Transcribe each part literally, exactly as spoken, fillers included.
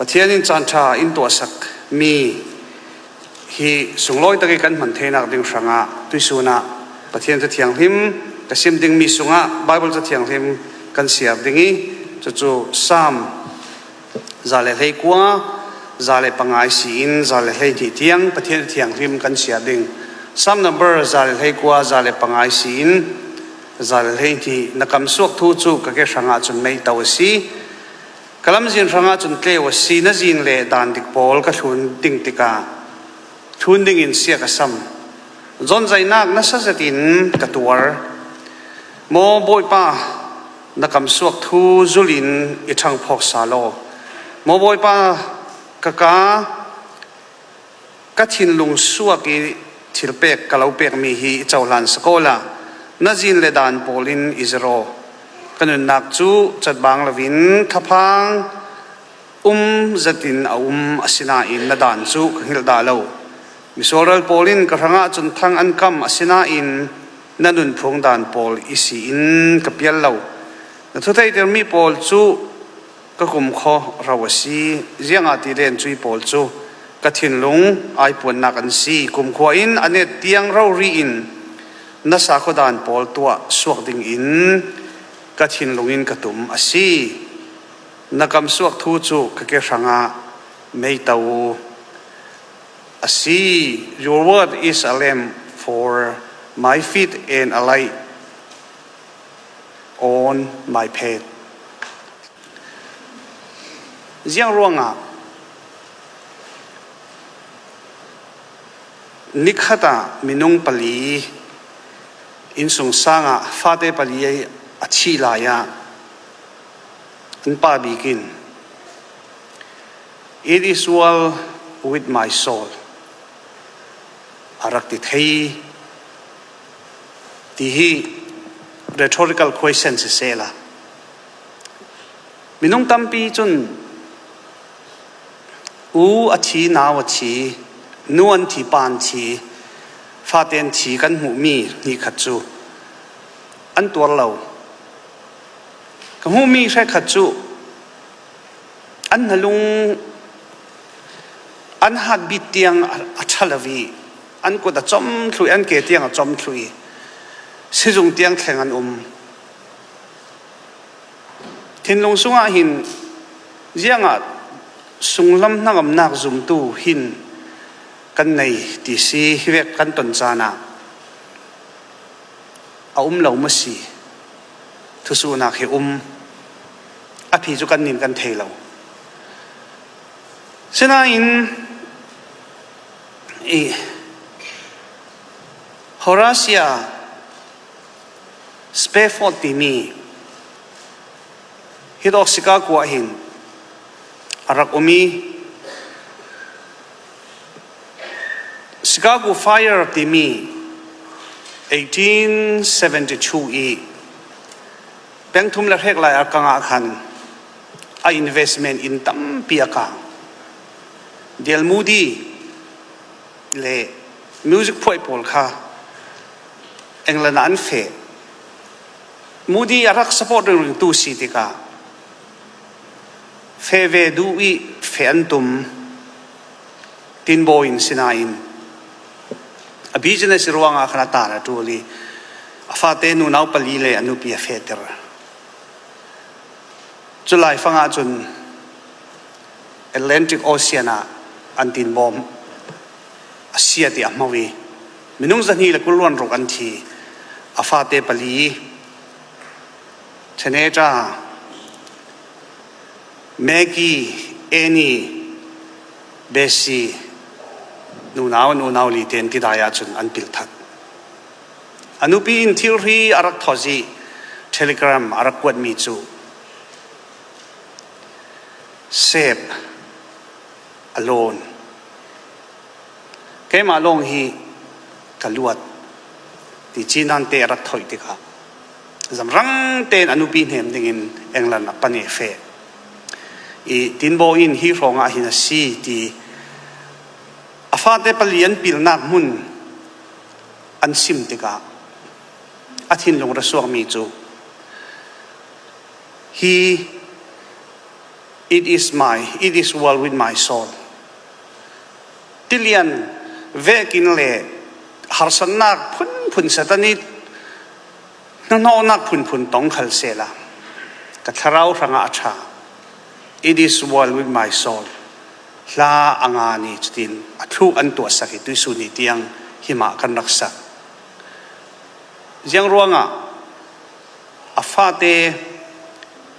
Pathian in caan ṭha in tuahsak mi hi sunglawi takin kan hman theinak ding hrangah tuisun ah Pathian Ca Thianghlim ka sim ding mi sungah Bible Ca Thianghlim kan siar ding i, cucu Psalm za le hleikua, za le panga ihsi in za le hleihnih tiang Pathian Ca Thianghlim kan siar ding. Psalm number za le hleikua, za le panga ihsi in za le hleihnih. Na kamsuak thu cu ka ke hrangah cun meito a si. Ka lamzin hrangah cun tleu a si. Na zin le daan dik pawl ka thlun ding tikah thlun dingin sia ka sam. Zawnzainak nasa zetin ka tuar. Maw Bawipa, na kamsuak thu zulin i ṭhangphawk sa law. Maw Bawipa, ka ka, ka thinlung suak i thilpek ka lo pekmi hi i cohlan sak awla, na zin le daan pawlin i zir aw. Ka nunnak cu catbang loin thlaphang um zetin a um, asinain na daan cu ka hngilh dah lo. Misual ral pawl in ka hrangah cun thang an kam, asinain na nunphung daan pawl ihsin ka pial lo. Na thutheihtermi pawl cu ka kumkhua ro a si, ziangahtile an cui pawl cu ka thinlung aipuannak an si. Kumkhua in a net tiang rori in na sakhuadaan pawl tuah suak dingin ka thinlung in ka tum a si. Na kamsuak thu cu ka ke hrangah meito a si. Your word is a lamp for my feet and a light on my path. Ziang ruangah nikhat ah minung pali innsungsang ah fate pali a thih lai ah an pa bik in, "It is well with my soul," a rak ti thei ti hi rhetorical question sisehla, minung tampi cun u a thi, nau a thi, nu an thi, pa an thi, fate an thi kan hmuhmi hnih khat cu an tuar lo. Ka hmuhmi hrekkhat cu an hnalung, an heartbeat tiang a, a ṭha lo i, an kut a com thluh i, an ke tiang a com thluh i, sizung tiang thleng an um. Thinlung sungah hin ziangah sunglam hnangamnak zumtu hin kan nei ti si, hivek kan ton caan ah a um lo maw si? Thusuhnak hi um, a phi cu kan nin kan thei lo. Sinain i Horatia Spafford timi hi tawk Chicago ah hin a rak um i, Chicago Fire timi eighteen seventy-two i peng thum le hrek lai a kang ah khan a investment in tampi a kang. Dale Moody le music phuai pawl kha England ah an feh. Moody a rak support ringringtu si tikah feh ve duh i feh an tum. Tinbaw in sinain a business ruangah khan a tan a ṭul i a fate nunau pali le a nupi a fehter. Cu laifang ah cun Atlantic Ocean ah an tinbawm a siat i a hmo i minung zahnih le kul le ruk an thi. A fate pali, Theneta, Maggie, Annie, Bessie, nunau, nunau li ten tidai ah cun an pil thak. A nupi in thilri a rak thawh i telegram a rak kuatmi cu, "Save alone. Keimah lawng hi ka luat," ti ci nante a rak thawh tikah zamrang tein a nupi hnem dingin England a pan i feh. I tinbaw in hi hrawngah hin a si ti a fate pali an pilnak hmun an sim tikah a thinlung ra suakmi cu hi It is my, it is well with my soul. Tilian vekin le harsatnak phunphun Satan i hnahnawhnak phunphun tong khal sehla ka thlarau hrangah a ṭha. It is well with my soul. Hla a nga ni cutin a thluk an tuahsak hi tuisun ni tiang himah kan rak sak. Ziang ruangah a fate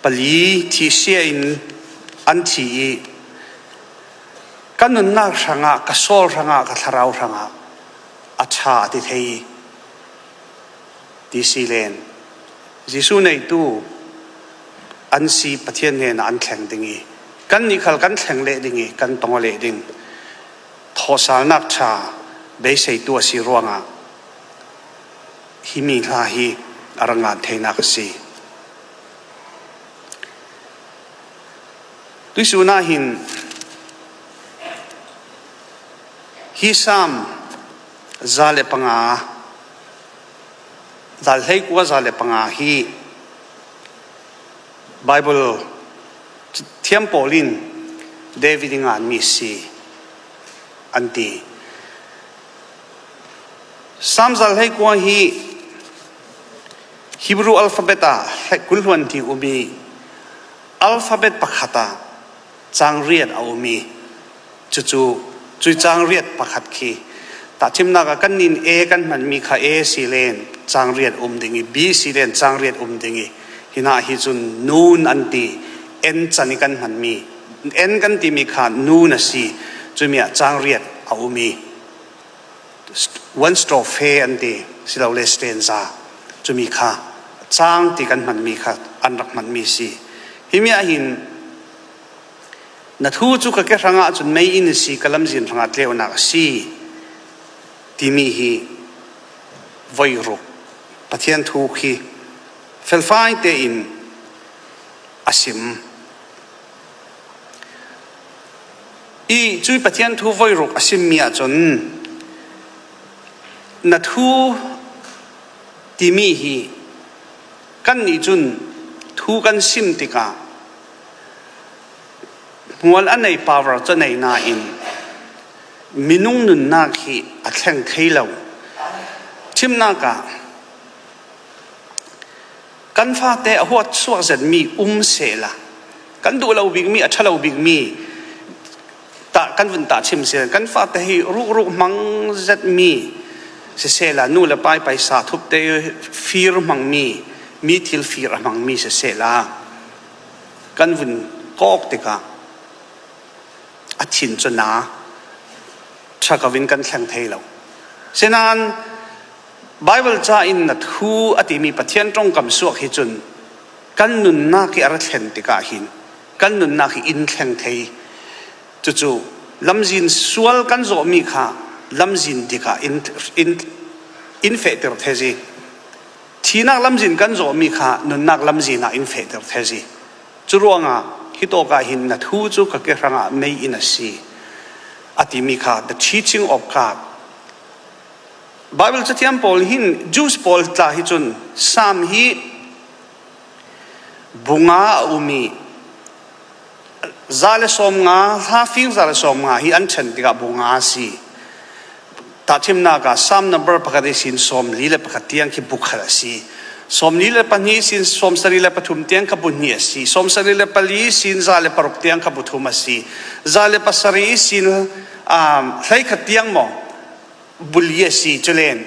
pali thihsia in an thi i ka nunnak hrangah, ka sawl hrangah, ka thlarau hrangah a ṭha a ti thei ti si len Jesuh neitu an si Pathian hnenah an thleng ding i kannih khal kan thleng leh ding i kan tong leh ding thawhsalnak ṭha beiseitu a si ruangah himi hla hi a ra ngan theinak a si. Tuisun ah hin hi Sam za le panga, za hleikua za le panga hi Bible thiam pawl in David i nganmi si an ti. Sam za hleikua hi Hebrew alphabet ah kul hluan ti um i alphabet pakhat ah cang riat a um i cucu cui cang riat pakhat khi tahṭhimnak ah kan nin A kan hmanmi kha A si len cang riat um ding i B si len cang riat um ding i hinah hi cun nun an ti. N can i kan hmanmi, N kan timi kha nun a si. Cumi ah cang riat a um i one strophe an ti, silole stanza. Cumi kha cang ti kan hmanmi kha an rak hmanmi si. Himi ah hin na thu cu ka ke hrangah cun mei in a si, ka lamzin hrangah tleunak a si timi hi voi ruk Pathian thu khi felfai tein a sim. I cui Pathian thu voi ruk a simmi ahcun na thu timi hi kannih cun thu kan sim tikah hmual a nei, power cu a nei nain minung nunnak hi a thleng thei lo. Thimnak ah kan fate a huat suak zetmi um sehla, kan duh lo bikmi, a ṭha lo bikmi tah kan vun tahṭhim sehla, kan fate hi rukruk hmang zetmi sisehla, nu le pa i paisa thupte fir hmangmi, mi thil fir a hmangmi sisehla, kan vun kawk tikah a thin cu na ṭha ko in kan thleng thei lo. Sinain Bible ca in na thu a timi Pathian ṭongkam suak hi cun kan nunnak hi a ra thlen tikah hin kan nunnak hi in thleng thei. Cucu lamzin sual kan zawhmi kha lamzin dikah in, in, in fehter thei si. Thihnak lamzin kan zawhmi kha nunnak lamzin ah in fehter thei si. Curuangah hitawk ah hin na thu cu ka ke hrangah mei in a si a timi kha the teaching of God. Bible cathiam pawl hin Jews pawl tla hi cun Sam hi bunga a um i za le sawmnga, hla fing za le sawmnga hi an ṭhen tikah bunga a si. Tahṭhimnak ah Sam number pakhat ihsin sawmli le pakhat tiang khi bu khat a si. Sawmli le pahnih ihsin sawmsarih le pathum tiang kha bu hnih a si. Sawmsarih le pali ihsin za le paruk tiang kha bu thum a si. Za le pasarih ihsin, um, hleikhat tiang maw bu li a si. Culen,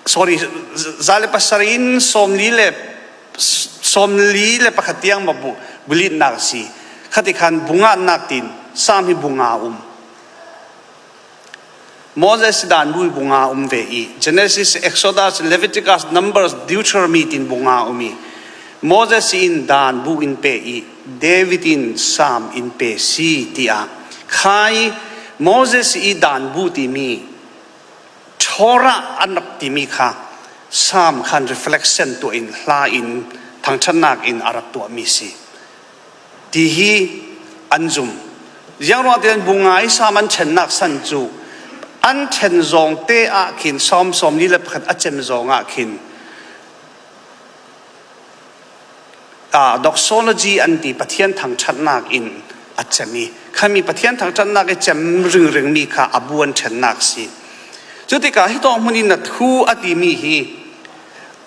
sorry, za le pasarih in sawmli le, sawmli le pakhat tiang maw bu, bu litnak a si. Khatikhan bunga nak tin Sam hi bunga um. Moses dan bu i bunga um ve i, Genesis, Exodus, Leviticus, Numbers, Deuteronomy tin bunga um i, Moses in dan bu in pe i, David in Sam in pe si, tiah khai Moses i dan bu timi Torah an rak timi kha Sam khan reflection tuah in hla in thangṭhatnak in a rak tuahmi si. Ti hi an zum. Ziangruangah tian bunga i Sam an ṭhennak san cu an ṭhen zawngte ah khin sawm, sawmli le pakhat a cem zawngah khin ah, doxology an ti, Pathian thangṭhatnak in a cem i, khami Pathian thangṭhatnak i cem ringring mi kha a buan ṭhennak si. Cutikah hitawk hmunin na thu a timi hi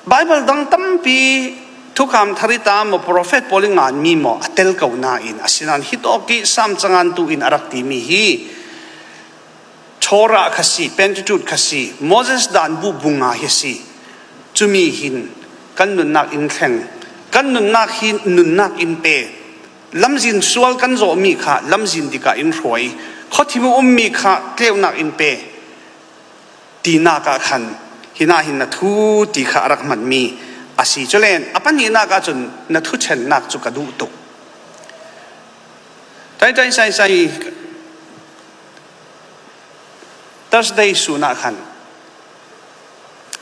Bible dang tampi, thukham thar i ta maw, profet pawl i nganmi maw, a tel ko nain, asinain hitawk i Sam cangantu in a rak timi hi Torah kha si, Pentateuch kha si, Moses dan bu bu nga hi si. Cumi hin kan nunnak in thleng, kan nunnak hi nunnak in pe, lamzin sual kan zawhmi kha lamzin dikah in hruai, khuathim a ummi kha tleunak in pe, tinak ah khan, hinah hin na thu ti kha a rak hmanmi a si. Culen a pahnihnak ah cun na thuṭhennak cu ka duh tuk. Ṭaiṭai saisai Thursday sun ah khan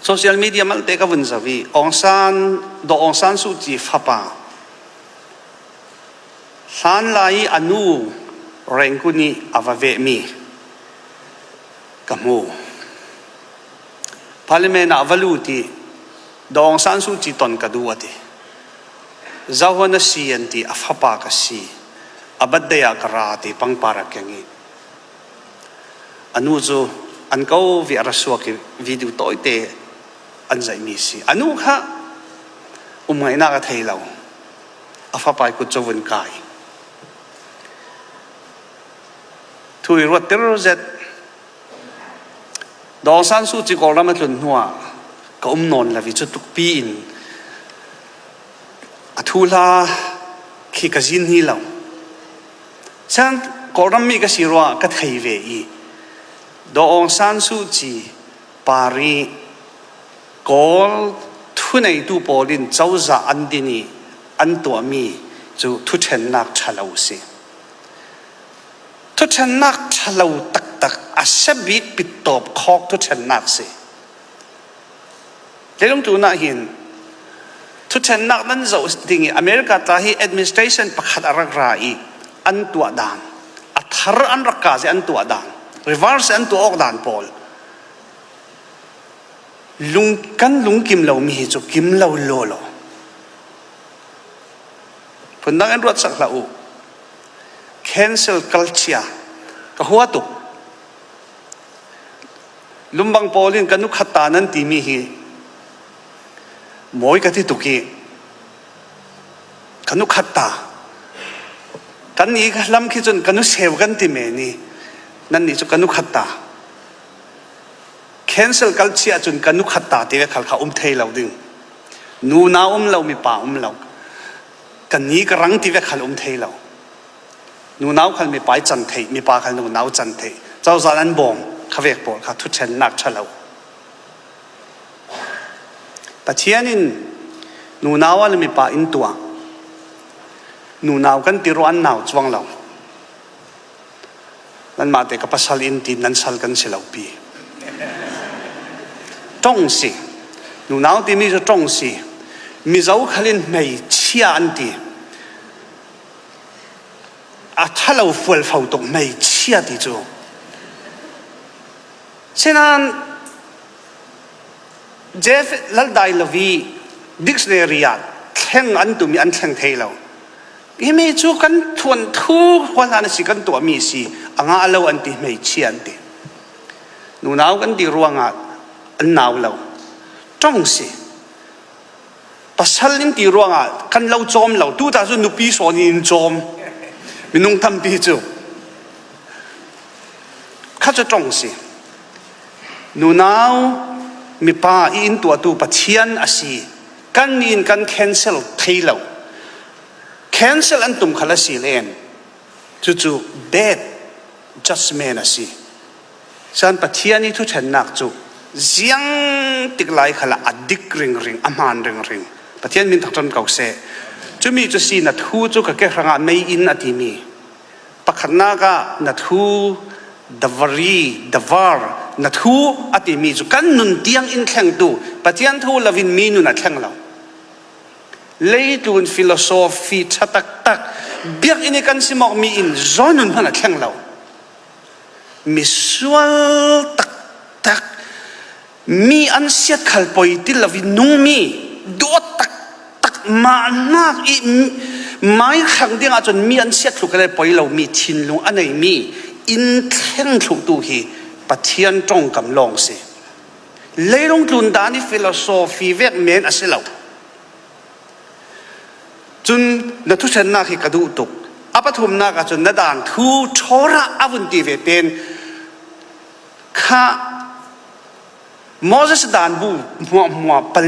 social media malte ka vun zoh i Aung San, Daw Aung San Suu Kyi fapa, hlanlai i a nu Rengkun i a va vehmi ka hmu. Parliament ah va lut i Daw Aung San Suu Kyi ton ka duh a ti. Zahuan a si an ti, a fapa ka si. A birthday ah ka ra ti pangpar a keng i a nu cu an ko ve a ra suak i video tawite an zaihmi si. A nu kha um ngaihnak a thei lo. A fapa i kut cu vun kai. Thu i ruat ter zet. Daw Aung San Suu Kyi Kawlram a tlun hnuah ka um nawn lo i cutukpi in a thuhla khi ka zin hni lo. Sang Kawlram mi ka si ruangah ka thei ve i Daw Aung San Suu Kyi par i Kawl thuneitu pawl in cozah an din i an tuahmi cu thuṭhennak ṭha lo si. Thuṭhennak ṭha lo taktak a si bik pittawp khawk thuṭhennak si. Leilung tlunah hin thuṭhennak nan zoh ding i America tla hi administration pakhat a rak ra i an tuah dan, a thar an rak ka zia an tuah dan, reverse an tuah awk dan pawl lung, kan lungkim lomi hi cu kim lo law law. Phundang in ruatsak hlah uh. Cancel culture ka hua tuk. Lumbang pawl in ka nu khat ta nan timi hi mawi ka ti tuk i ka nu khat ta. Kan i ka hlam khi cun ka nu seu kan ti men i nannih cu ka nu khat ta. Cancel culture cun ka nu khat ta ti ve khal kha um thei lo ding. Nunau um lo, mipa um lo. Ka ni ka rang ti ve khal um thei lo. Nunau khal mipa i can theih, mipa khal nunau can theih. Cozah an bawm kha vek pawl kha thuṭhennak ṭha lo. Pathian in nunau a le mipa in tuah. Nunau kan ti ruah an nau cuang lo. Nanmah te ka pasal in ti nan sal kan si lo pi. Ṭong si. Nunau timi cu ṭong si. Mizo khal in hmeichhia an ti. A ṭha lo fual fo tuk hmeichhia ti cu. Sinan Jeff Laldai Lovi dictionary ah thleng an tumi an thleng thei lo. Himi cu kan thuanthu hualhan a si kan tuahmi si, a ngah lo an ti, hmeichhia an ti. Nunau kan ti ruangah an nau lo. Ṭong si. Pasal in ti ruangah kan lo cawm lo. Tuta cu nupi sawn in cawm. Minung tampi cu. Kha cu ṭong si. Nunau, mipa i in tuahtu Pathian a si. Kannih in kan cancel thei lo. Cancel an tum khal a si len. Cucu bad judgment a si. San Pathian i thuṭhennak cu ziang tik lai khalah a dik ringring, a hmaan ringring. Pathian min thangṭhat ko seh. Cumi cu si, na thu cu ka ke hrangah mei in a timi. Pakhatnak ah na thu, davari, davar, na thu a timi cu kan nun tiang in thlengtu, Pathian thu lovin mi nun a thleng lo. Leitlun philosophy ṭha taktak, biakinn i kan simawkmi in zawn nun hmanh a thleng lo. Misual taktak, mi an siat khal poi ti lovin nungmi, dawt taktak Mah nak i mai khang dingah cun mi an siat thlu kha le poi lo mi thinlung a nei mi in thleng thluhtu hi Pathian ṭongkam lawng si. Leilung tlun dan i philosophy vek men a si lo. Cun na thusennak hi ka duh tuk. A pathumnak ah cun na dan thu Torah a vun ti ve pen kha Moses dan bu hmuahhmuah pal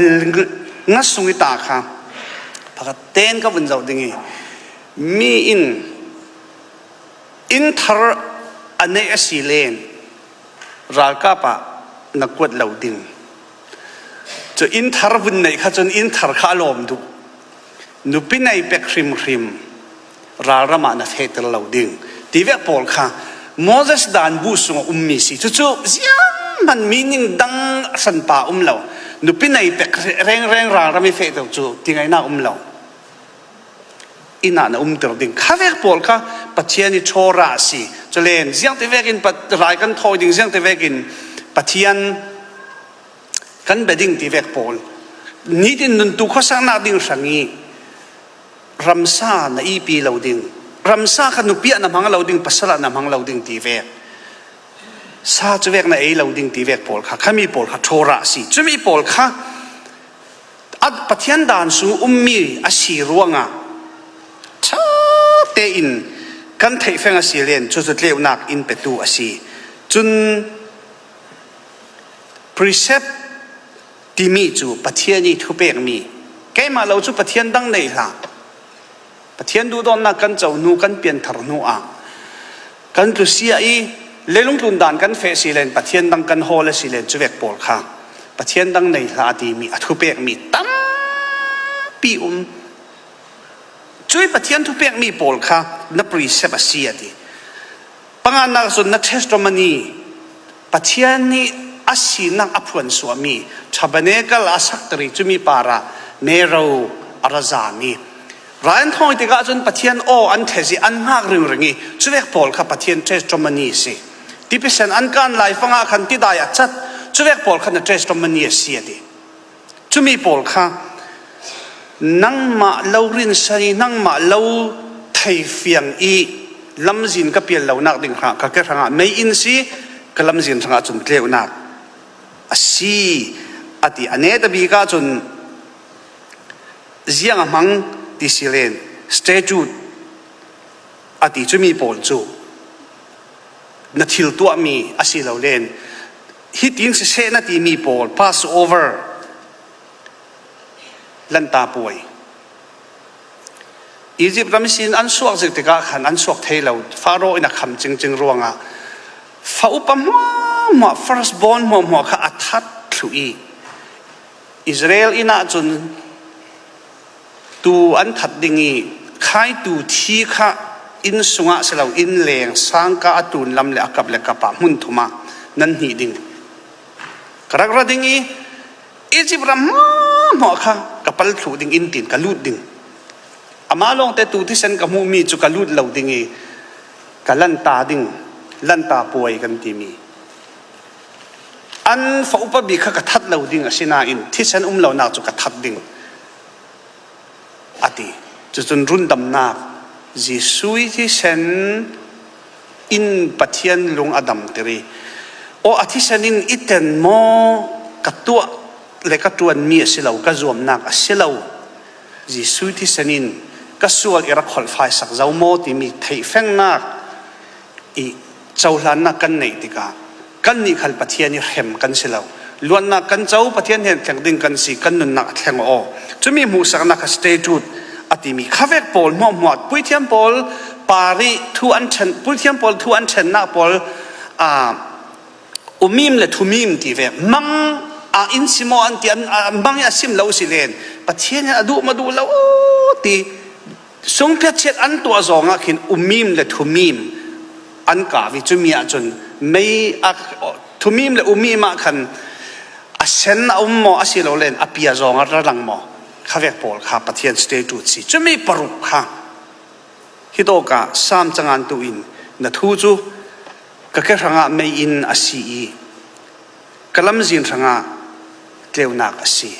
nga sung i ta kha pakhat ten ka vun zoh ding i mi in in thar a neih a si len ralkap ah na kuat lo ding. Cu in thar vun neih kha cun in thar kha a lawm duh. Nupi nei pek hrimhrim ralram ah na fehter lo ding ti vek pawl kha Moses dan bu sungah ummi si. Cucu zianghman meaning dang hranpa um lo. Nupi nei pek rengreng ralram i fehter cu tingainak um lo. Inn ah na umter ding kha vek pawl kha Pathian i Torah a si. Culen ziangti vekin Pat-, rai kan thawi ding, ziangti vekin Pathian kan bia ding ti vek pawl. Nitin nun tu khuasaknak ding hrang i ramsa na ipi lo ding, ramsa kha nupi ah na hmang lo ding, pasal ah na hmang lo ding ti vek. Sa cu vek na ei lo ding ti vek pawl kha, khami pawl kha Torah a si. Cumi pawl kha a Pathian dan sung ummi a si ruangah ṭha tein kan theih feng a si len cucu tleunak in petu a si. Cun precept timi cu Pathian i thupekmi, keimah lo cu Pathian dang nei hlah. Pathian duhdawtnak kan co hnu, kan pianthar hnu ah kan tlusia i leilung tlun dan kan feh si len, Pathian dang kan hawl a si len, cuvek pawl kha Pathian dang nei hlah a timi a thupekmi tampi um. Cui Pathian thupekmi pawl kha na precept a si a ti. Panganak cun na testimony, Pathian nih a sinak a phuansuahmi tabernacle a sakter i cumi parah mero a ra zami. Rai an thawng tikah cun Pathian aw an thes i an ngak ringring i cuvek pawl kha Pathian testimony a si. Tipisen an kan lai fangah khan tidai a cat, cuvek pawl kha na testimony a si a ti. Cumi pawl kha nangmah lo rinsan i nangmah lo theifiang i lamzin ka pial lonak ding hrangah ka ke hrangah mei in si, ka lamzin hrangah cun tleunak a si, a ti. A netabik ahcun ziang a hmang ti si len statute a ti cumi pawl cu na thil tuahmi a si lo len, hitin siseh na timi pawl, Passover, lanta puai. Egypt ram ihsin an suak zik tikah khan an suak thei lo, Faro in a kham cingcing ruangah fa upa hmuahhmuah, first born hmuahhmuah kha a that thluh i Israel inn ahcun tu an that ding i, khaitu thi kha inn sungah si lo, inn leng sangka a tun lam le a kap le kap ah hmun thum ah nan hnih ding. Ka rak ra ding i, Egypt ram hmuahhmuah kha ka pal thluh ding in tin ka lut ding. Amah lawngte tu thisen ka hmuhmi cu ka lut lo ding i, ka lanta ding, lanta puai kan timi. An fa upa bik kha ka that lo ding, asinain thisen um lonak cu ka that ding, a ti. Cucun rundamnak, Jesuh i thisen in Pathian lung a damter i, aw, a thisen in i ten maw, ka tuah le ka ṭuanmi a si lo, ka zuamnak a si lo. Jesuh i thisen in ka sual i rak kholhfaisak zo maw timi theihfengnak i cohlannak kan neih tikah kannih khal Pathian i hrem kan si lo. Luatnak kan co, Pathian hnen thleng ding kan si, kan nunnak a thleng aw. Cumi hmuhsaknak kha statute a timi khavek pawl hmuahhmuah, puithiam pawl parih thu an ṭhen, puithiam pawl thu an ṭhennak pawl, aa, umim le thumim ti ve, mang a in sim aw an ti, an, a, mang i a sim lo si len, Pathian in a duh maw duh lo ti, sungphiat chiat an tuah zongah khin umim le thumim an kau i, cumi ahcun mei a, thumim le umim ah khan a sen a um maw, a si lo len a pia zong a ra lang maw, khavek pawl kha Pathian statute si. Cumi paruk kha hi tawkah Sam cangan tu in na thu cu ka ke hrangah mei in a si i ka lamzin hrangah tleunak a si.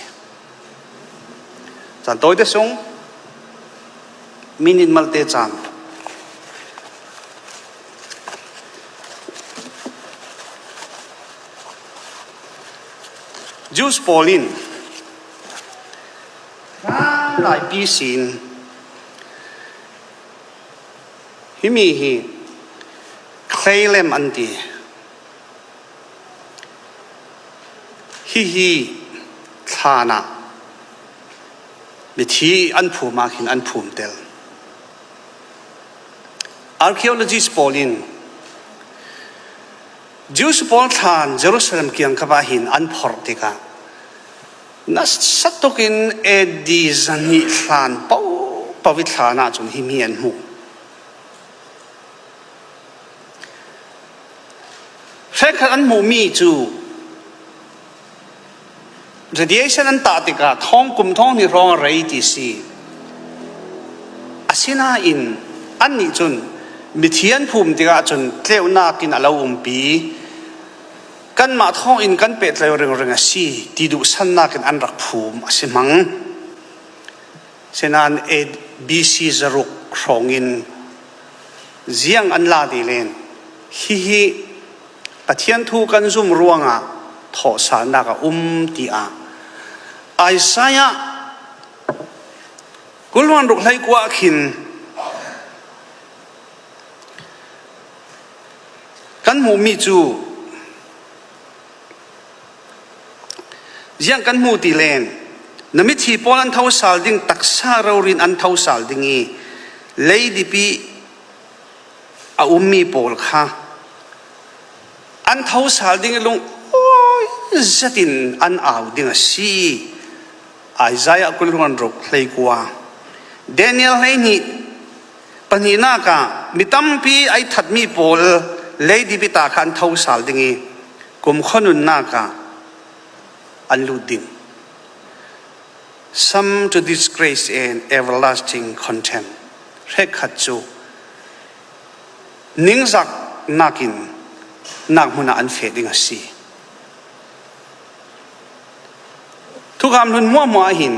Caan tawite sung Minit malte caan. Jews pawl in hla laipi sin himi hi clay lamp an ti. Hihi thlan ah mithi an phum ah khin an phum tel. Archaeologist pawl in Jews pawl thlan Jerusalem kiangkap ah hin an phorh tikah nasa tukin A D zahnih thlan paupau i thlan ah cun himi an hmuh. Hrekkhat an hmuhmi cu radiation an tah tikah thawng kum thawng hnih hrawng a rei ti si. Asinain annih cun mithi an phum tikah cun tleunak in a lo umpi. Kanmah thawngin kan pehtlai ringring a si ti duhsannak in an rak phum a si hmang. Sinain A D, B C zaruk hrawngin ziang an la ti len hihi Pathian thu kan zum ruangah thawhsalnak a um, tiah Isaiah kul hluan ruk hleikua khin kan hmuhmi cu ziang kan hmu ti len, na mithi pawl an thosal ding, taksa rori in an thosal ding i, leidip i a ummi pawl kha an thosal ding i lungawi zetin an au ding a si. Isaiah kul hluan ruk hleikua. Daniel hleihnih pahnihnak ah mi tampi a i thatmi pawl leidip i ta kha an thosal ding i, kumkhua nunnak ah an lut ding. Some to disgrace and everlasting contempt. Hrekkhat cu ningzaknak in nak hmun ah an feh ding a si. Thukam hlun hmuahhmuah ah hin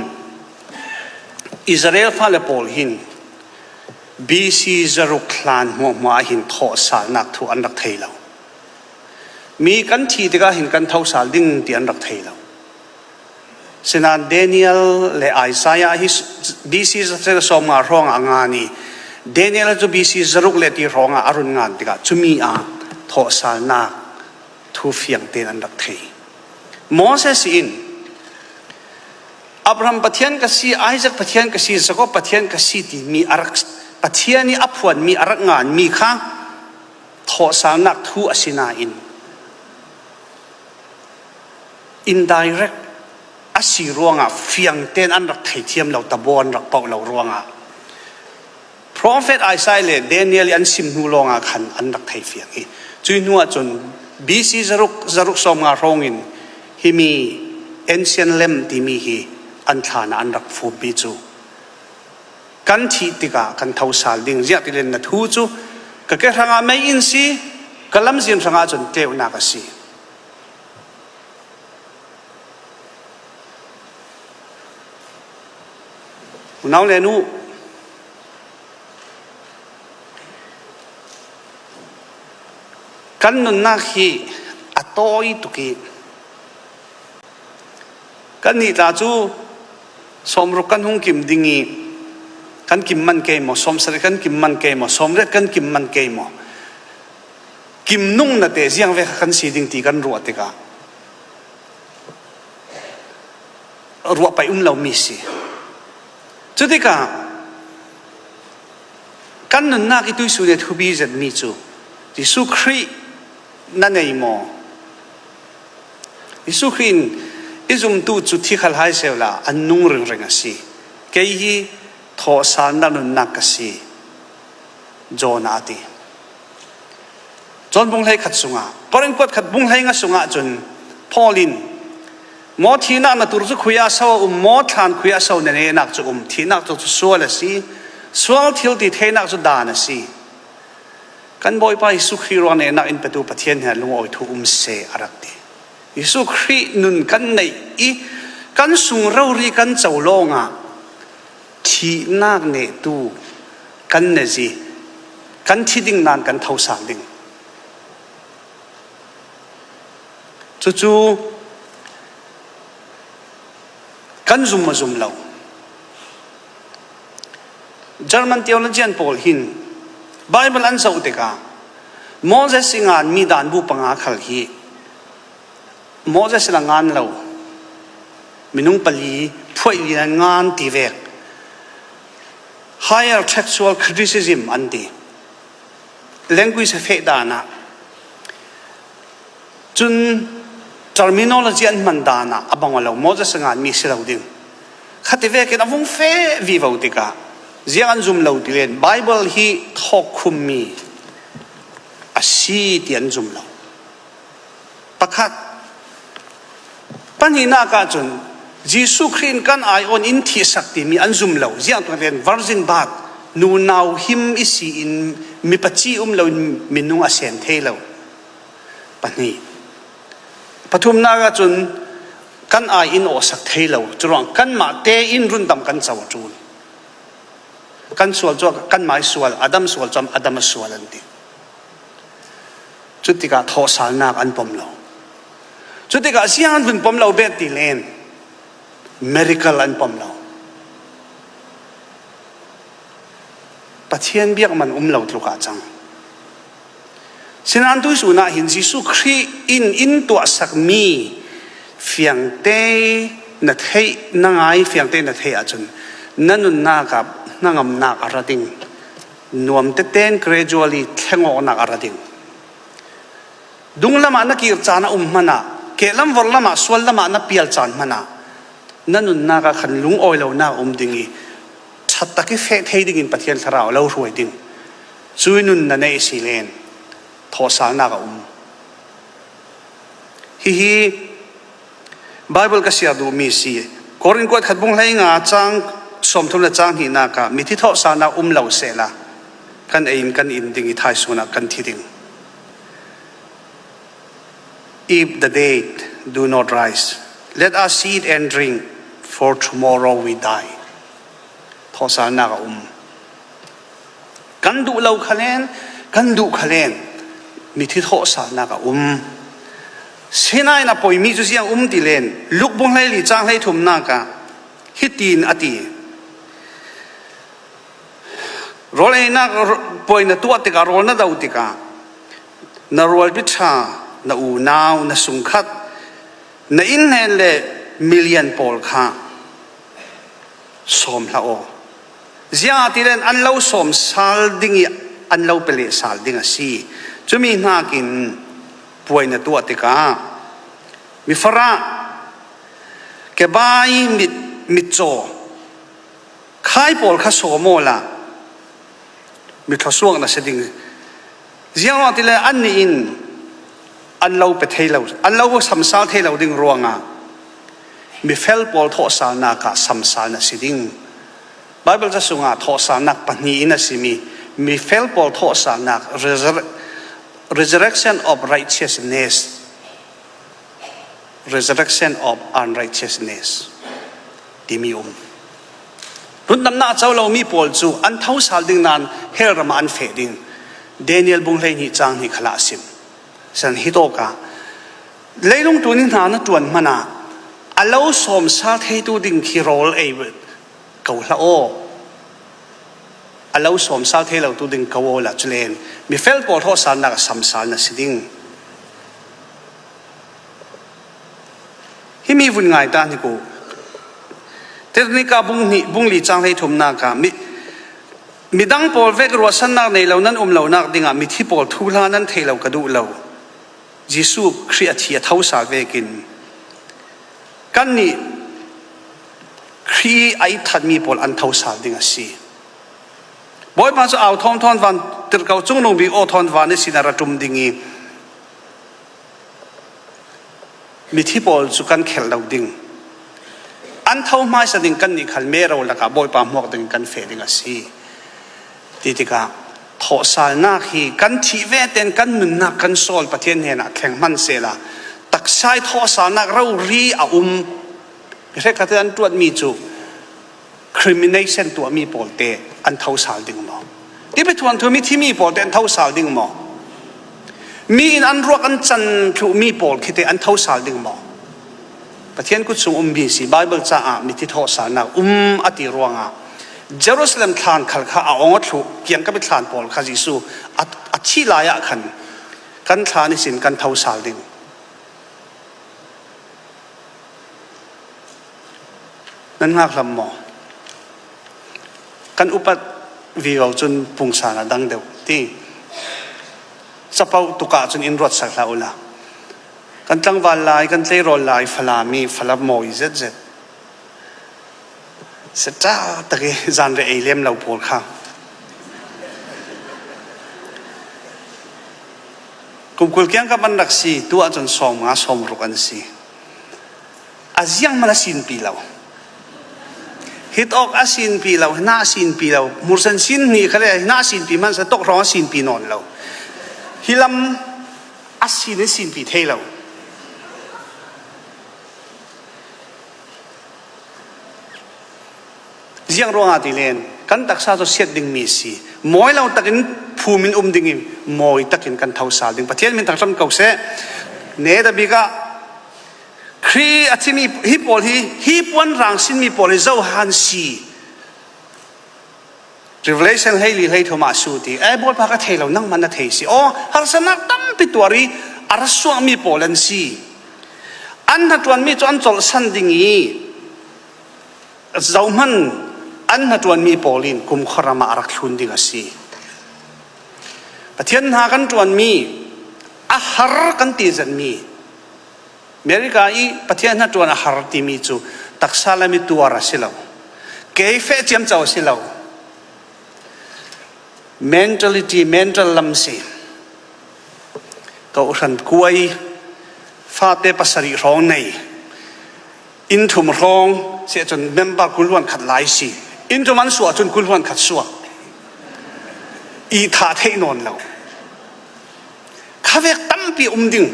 Israel fale pawl hin B C zaruk thlan hmuahhmuah ah hin thawhsalnak thu an rak thei lo. Mi kan thih tikah hin kan thosal ding ti an rak thei lo. Sinain Daniel le Isaiah hi B C zasaruk sawmnga hrawngah a ngan i, Daniel cu B C zaruk le ti hrawngah a run ngan tikah cumi ah thawhsalnak thu fiang tein an rak thei. Moses in Abraham Pathian ka si, Isaac Pathian ka si, Jacob Pathian ka si timi a rak, Pathian i a phuanmi a rak nganmi kha thawhsalnak thu a si nain, indirect a si ruangah fiang tein an rak theithiam lo, tabaw an rak pauh lo ruangah Prophet Isaiah le Daniel i an sim hnu lawngah khan an rak thei fiang hi. Cui hnu ahcun B C zaruk, zaruk sawmnga hrawngin himi ancient lamp timi hi an thlan ah an rak fumpi cu kan thih tikah kan thosal ding. Ziah ti len na thu cu ka ke hrangah mei in si, ka lamzin hrangah cun tleunak a si. Unau le nu, kan nunnak hi a tawi tuk i, kannih tla cu sawmruk kan hung kim ding i, kan kim man kei maw, sawmsarih kan kim man kei maw, sawmriat kan kim man kei maw, kim nung nate ziang ve kha kan si ding ti kan ruah tikah ruah paih um lomi si. Cutikah kan nunnak i tuihsun i thupi zetmi cu Jesuh Khrih na nei maw? Jesuh Khrih in i zumtu cu thi khal hai sehla an nung ringring a si. Kei hi thawhsalnak nunnak ka si, John a ti. John bung hleikhat sungah, Korin kuat khat bung hleinga sungah cun Paul in, maw thihnak na tur cu khui ah so a um, maw thlan khui ah so na nehnak cu um? Thihnak cu, cu sual a si, sual thil ti theinak cu daan a si. Kan Bawipa Jesuh Khrih ruang nehnak in petu Pathian hnen lungawi thu um seh a rak ti. Jesuh Khrih nun kan neih i kan sung rori kan co lawngah thihnak nehtu kan ne zi, kan thi ding nan kan thosal ding. Cucu kan zum a zum lo. German theologian pawl hin Bible an zoh tikah Moses i ngan mi dan bu panga khal hi Moses la ngan lo, minung pali phuai li nan ngan ti vek. Higher textual criticism an ti. Language a feh dan ah. Cun terminology an hman dan ah a bang lo, Moses a ngan mi si lo ding. Khati vekin a vung feh vivo tikah ziang an zum lo ti len Bible hi thawkkhum mi a si ti an zum lo. Pakhat. Pahnihnak ahcun Jesuh Khrih in kan ai awn in thihsak timi an zum lo. Ziangtu len virgin birth, nunau him i si in mi paci um lo in minung a sem thei lo. Pahnih. Pathumnak ahcun kan ai in awhsak thei lo. Curuang kanmah te in rundam kan co a ṭul. Kan sual cu kanmah i sual, Adam sual cu Adam a sual an ti. Cutikah thawhsalnak an pom lo. Cutikah ziang an vun pom lo bet ti len miracle an pom lo. Pathian biakman um lo tluk ah cang. Sinan tuihsun ah hin Jesuh Khrih in in tuahsakmi fiangte na theih, na ngai fiangte na theih ahcun na nunnak ah hnangamnak a ra ding, nuam tete in gradually thlengawknak a ra ding. Dunglam ah na kir caan a um hmanh ah, kehlam vorhlam ah, suallam ah na pial caan hmanh ah, na nunnak ah khan lungawi lonak a um ding i, ṭhat tak i feh thei dingin Pathian Thlarau a lo hruai ding. Cui nun na neih si len thawhsalnak a um. Hihi Bible ka siar duhmi si. Korin kuat khat bung hlei nga cang sawmthum le cang hnihnak ah mithi thawhsalnak um lo sehla kan ei in kan in ding i thaisun ah kan thi ding. If the dead do not rise, let us eat and drink, for tomorrow we die. Thawhsalnak a um. Kan duh lo khalen, kan duh khalen, mithi thawhsalnak a um. Sinai in a poimi cu ziang um ti len, Luk bung hleili cang hleithumnak ah hitin a ti. Rawl einak puai na tuah tikah, rawl na do tikah, na rualpi ṭha, na unau, na sungkhat, na innhnen le milian pawl kha sawm hlah aw. Ziangahtile an lo sawm sal ding i an lo pe leh sal ding a si. Cumi hnakin puai na tuah tikah mifarah, kebai, mit, mitcaw, khai pawl kha sawm awla mi thluasuak na si ding. Ziangahtile annih in an lo pe thei lo, an lo samsal thei lo ding ruangah mifel pawl thawhsalnak ah samsal na si ding. Bible ca sungah thawhsalnak pahnih in a simi mifel pawl thawhsalnak, resur-, resurrection of righteousness, resurrection of unrighteousness timi um. Rundamnak a co lomi pawl cu an thosal ding nain hell ram ah an feh ding. Daniel bung hleihnih cang hnih khalah a sim. San hitawkah leilung ṭuan i hna na ṭuan hmanh ah a lo sawmsal theitu ding khi rawl ei ko hlah aw. A lo sawmsal thei lo tu ding ko awla culen mifel pawl thawhsalnak a samsal na si ding. Himi vun ngai ta hnik u. Thessalonika bung hnih, bung li cang hleithumnak ah mi, midang pawl vek ruahsannak nei lo nan um lonak dingah mithi pawl thuhla nan thei lo ka duh lo. Jesuh Khrih a thi a thosal vekin kannih Khrih a itthatmi pawl an thosal ding a si. Bawipa cu au thawngthawn van tirhko, cungnung bik aw thawn van ihsin a ra ṭum ding i mithi pawl cu kan khelh lo ding. An tho hmaisa ding kannih khal mero lakah Bawipa hmuak ding kan feh ding a si. Ti tikah thawhsalnak hi kan thih ve tein kan nunnak kan sawl, Pathian hnenah thleng hman sehla taksa i thawhsalnak rori a um. Mi hrekkhat in an ṭuanmi cu cremation tuahmi pawl te an thosal ding maw? Tipi thuanthu mithi mi pawlte an thosal ding maw? Mi in an ruak an can thluh mi pawl khite an thosal ding maw? Pathian kut sung um mi si, Bible caah mithi thawhsalnak um a ti ruangah Jerusalem thlan khal kha a awng a thluh kiangkap i thlan pawl kha Jesuh a, a thih lai ah khan kan thlan ihsin kan thosal ding. Nan ngaklam maw? Kan upat vivo cun pungsan a dang deuh ti. Capoh tukah cun in ruatsak hlah ula. Kan tlangval lai, kan tleirawl lai, Falam i Falam mawi zetzet. Seta tak i zanre ei lem lo pawl kha. Kumkul kiangkap an rak si, tu ahcun sawm nga sawm ruk an si. A ziang man a sinpi lo. Hit awk a sinpi lo, hna a sinpi lo. Mursan sin hnih khale hna a sinpi hmansa tawk hrawng a sinpi nawn lo. Hi lam a sin in sinpi thei lo. Ziang ruangah ti len kan taksa cu siat dingmi si. Mawi lo takin phum in um ding i mawi takin kan thosal ding. Pathian min thangṭhat ko seh. Netabik ah Khrih a thimi hi pawl hi, hi puan rang sinmi pawl hi Johan si. Revelation hleili hleithum ah su ti. Eh, Bawipa ka thei lo, nangmah na thei si. Aw, harsatnak tampi tuar i a ra suakmi pawl an si. An hnaṭuanmi cu an colhsan ding i zohman an hnaṭuanmi pawl in kumkhua ram ah a rak thlun ding a si. Pathian hna kan ṭuanmi a har kan ti zetmi, America i Pathian hnaṭuan a har timi cu taksa lam i tuar a si lo, kei feh ciamco a si lo. Mentality, mental lam si. Kohhran kuai, fate pasarih hrawng nei, inn thum hrawng si ahcun member kul hluan khat lai si. Inn thum an suah cun kul hluan khat suah. I thah theih nawn lo. Khavek tampi um ding.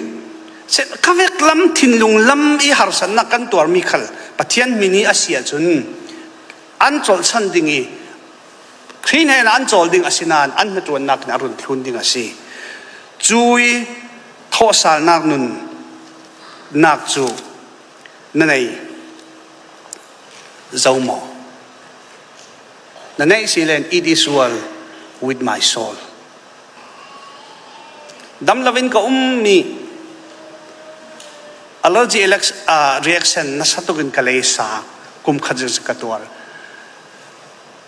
Si, khavek lam, thinlung lam i harsatnak kan tuarmi khal Pathian hmin i a si ahcun an colhsan ding i Khrih hnenah an cawl ding a si nain an hnaṭuannak in a run thlun ding a si. Cui thawhsalnak nunnak cu na nei zo maw? Na neih si len, "It is well with my soul." Dam loin ka ummi allergy elec-, ah, reaction nasa tukin ka lei sa, kum khat zikzik ka tuar.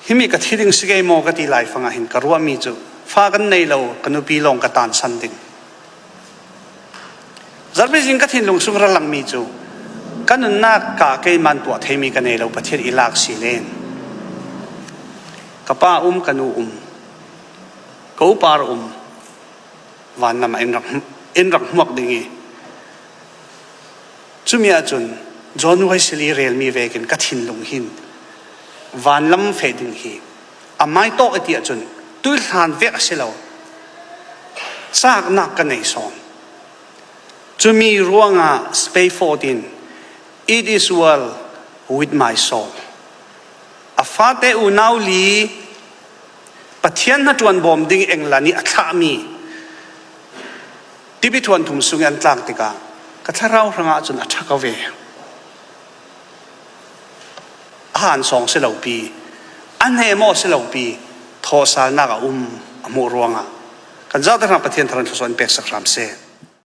Himi ka thi ding si kei maw ka ti lai fangah hin ka ruahmi cu fa kan nei lo, ka nupi lawng ka tansan ding. Zarhpi zing ka thinlung sung ra langmi cu ka nunnak ka keiman tuah theimi ka nei lo, Pathian i lak si len. Ka pa um, ka nu um, ka upa um, vanlam ah in rak, in rak hmuak ding i, cumi ahcun John Wesley relmi vekin ka thinlung hin vanlam feh ding hi a mai tawk a ti ahcun tuihlan vek a si lo, caknak ka nei sawn. Cumi ruangah Spafford in, "It is well with my soul." A fate unau li Pathian hnaṭuan bawm ding England i a thlahmi tipi thuanthum sung i an tlak tikah ka thlarau hrangah cun a ṭha ko ve. A han sawng si lo pi, a hnemaw si lo pi, thawhsalnak a um a hmuh ruangah kan zate hrang Pathian thar in thluasuah in peksak hram seh.